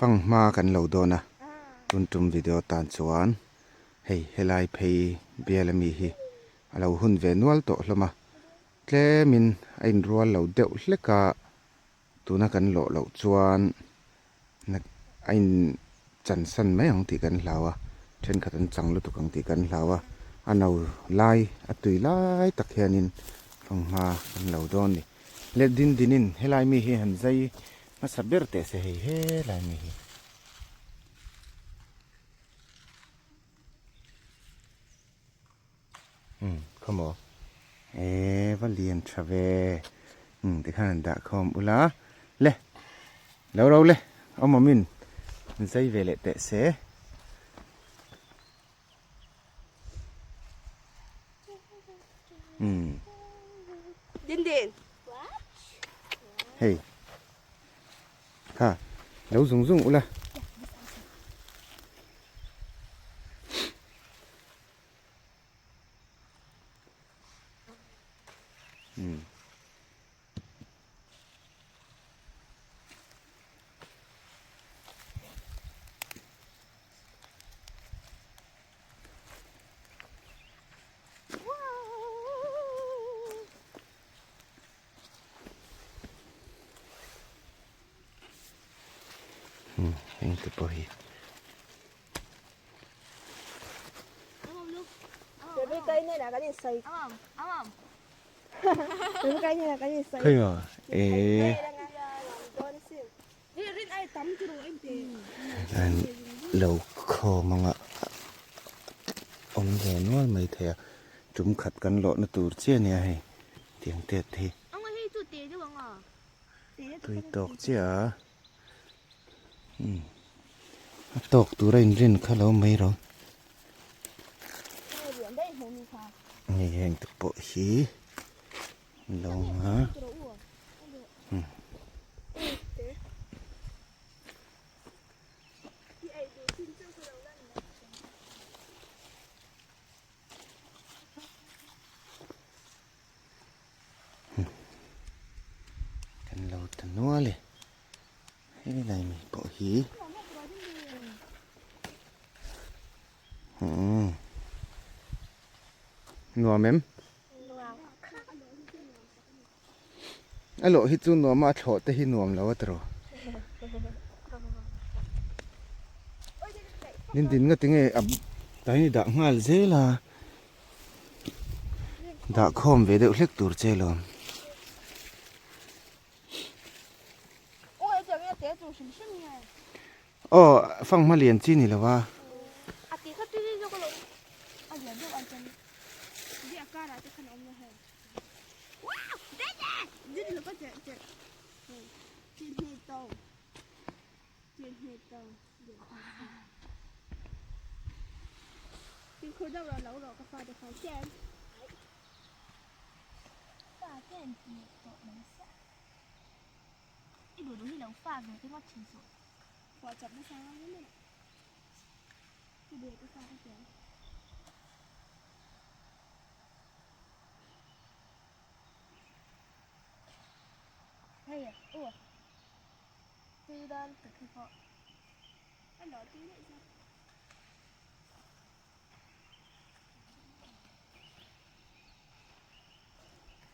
Fanghma kan lo dawn a, tun tum video tan chuan hei helai phei bial ami hi a lo hun ve nual tawh hlawm a, tlemin a inrual lo deuh hlek a, tuna kan lawh loh chuan a in chansan mai ang tih kan hlau a, thenkhat an chang lutuk ang tih kan hlau a, a no lai a tui lai tak hianin fanghma kan lo dawn a ni. Leh din dinin helai mi hi han zai hmasa ber teh se hei helai mi hi. Umm khawmaw eee va lian tha ve umm tikhan an dah khawm ula le lo ro le awm awmin an zai ve leh teh se. Umm Din din hei kha lo zung zung ula. Heng te pawh hi. Khawi maw eee an lo khawm anga awm ve nual mai thei a tum khat kan lawhna tur chiah ania hei tiang tet hi tui tawk chiah a. A tawk tur a inrin kha lo mai ro. Hei heng te pawh hi lo a. Kan lo ta nual e. Helai mi pawh hi umm nuam em? A lawh hi chu nuam a, a thlawh te hi nuam lo a tiraw. Dindin nga tinge a tain i dah nghal zel a. Dah khawm ve deuh hlek tur che lawm. Aw fanghma lian chi ni lo a.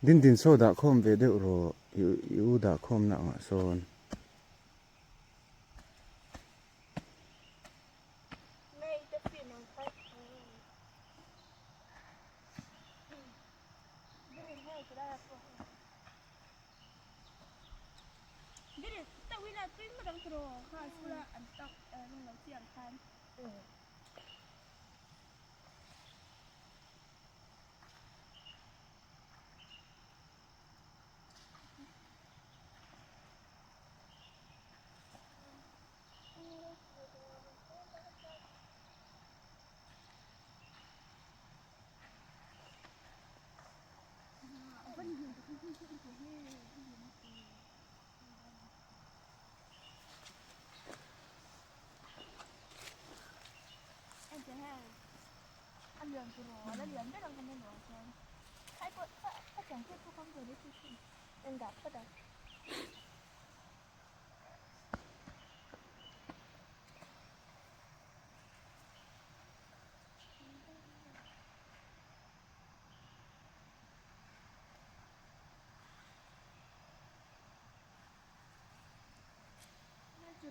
Dindin saw dah khawm ve deuh rawh i u dah khawm na angah sawn.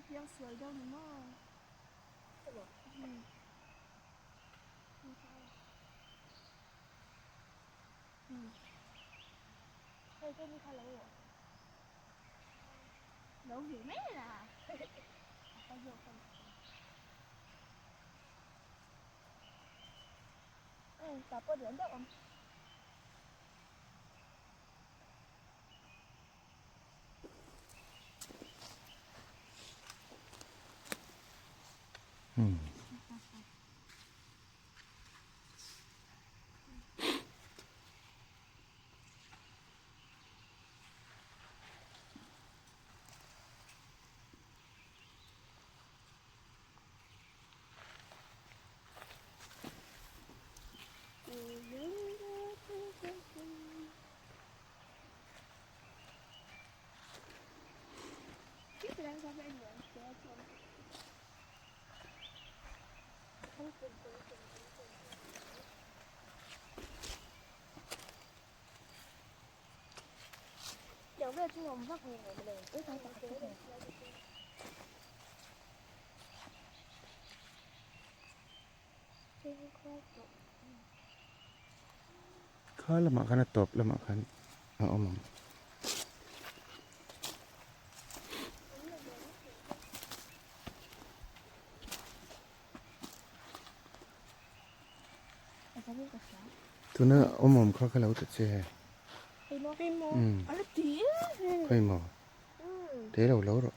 Piangsual deuh ni maw? Hei te ni kha lo rawh. Lo ve mai la. A pa zawk a ni. Tah pawh lian deuh ang. Kha lamah khan a tawp lamah khan a awm ang. Tuna awm awm kha ka lo ta che. Khawi maw? Te lo lo rawh.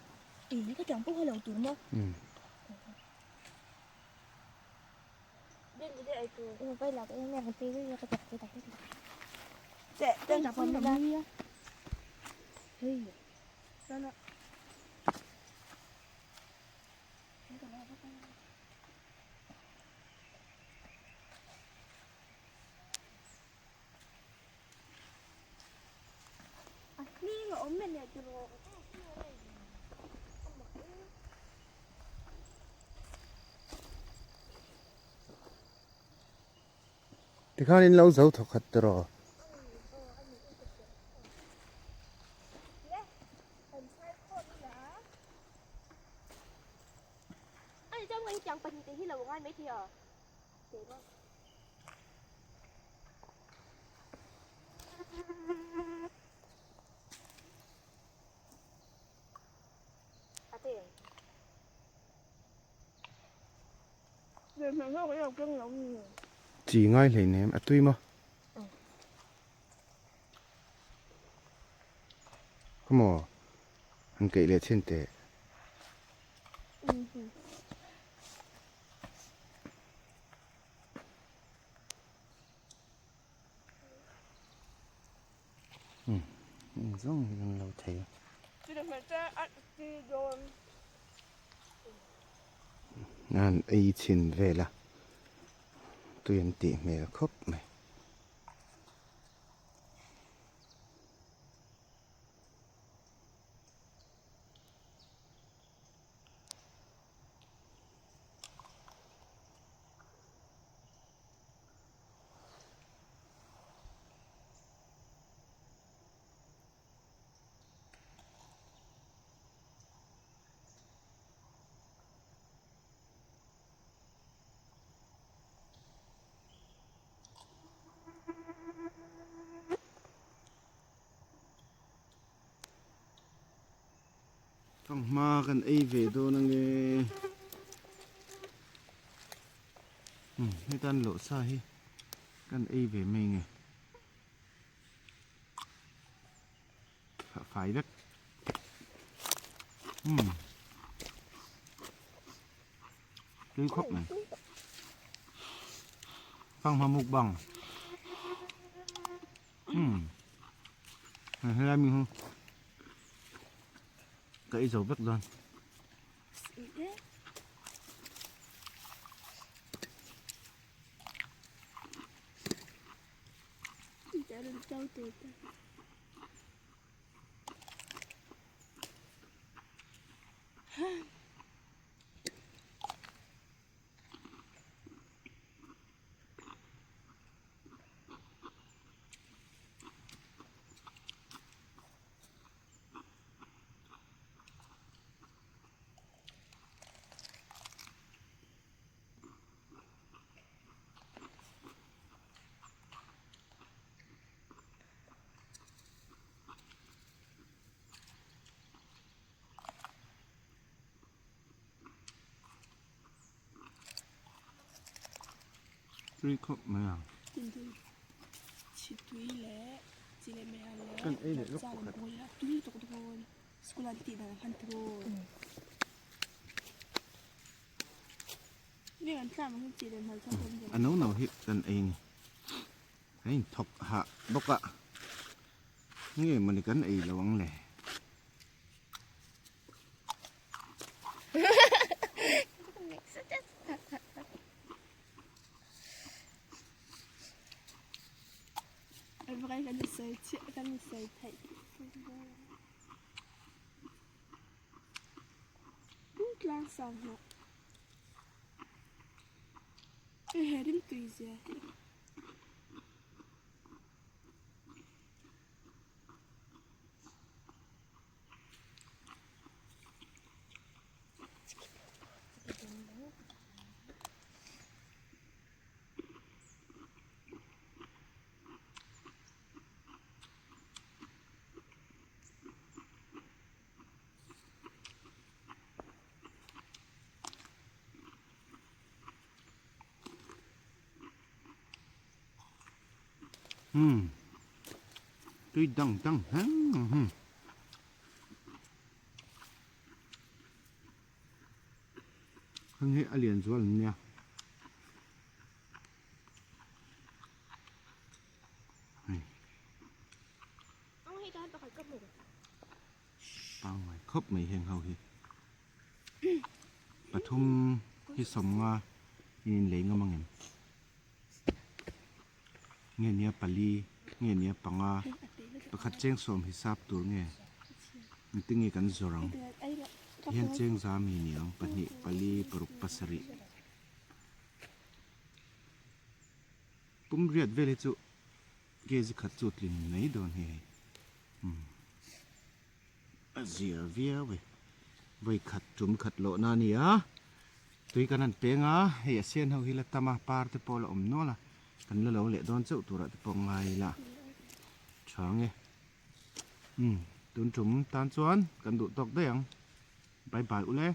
Tikhan in lo zo thawkhat tiraw? Chi ngai hleinem a tui maw? Khawmaw han keih leh chhin teh. Eng zawng hi kan lo thei a. An ei chhin vel a tui an tih hmel khawp mai. Fanghma kan ei ve dawn ange. Heta an lawh sa hi kan ei ve mai nge. Fai vek. Tui khawp mai. Fanghma mukbang. Helai mi hu ka ei zo vek dawn. Tui khawp mai a. Kan ei leh lawk pakhat. A no no hi kan ei a ni. A inthawk hah bawk a. Nge mawni kan ei lo ang le. Umm tui dang dang hle. Heng hi a lian zual an nia. Pangngai khawp mai heng ho hi. Pathum hi sawmnga in inlei ngam ang em? Nge nia pali nge nia panga pakhat cheng sawm hisap tur nge engtin nge kan zawrh ang hian cheng za mi ni ang pahnih pali paruk pasarih pum riat vel hi chu kg khat chu tlin mai dawn hi hei umm a zia viau e vawi khat tum khat lawh na a ni a tui kan han peng a hei a sen ho hi la tam a par te pawh a la awm nual a kan la lo leh dawn chauh turah te pawh ngai ila tha ang e umm tun tum tan chuan kan duh tawk daih ang bye bye ule.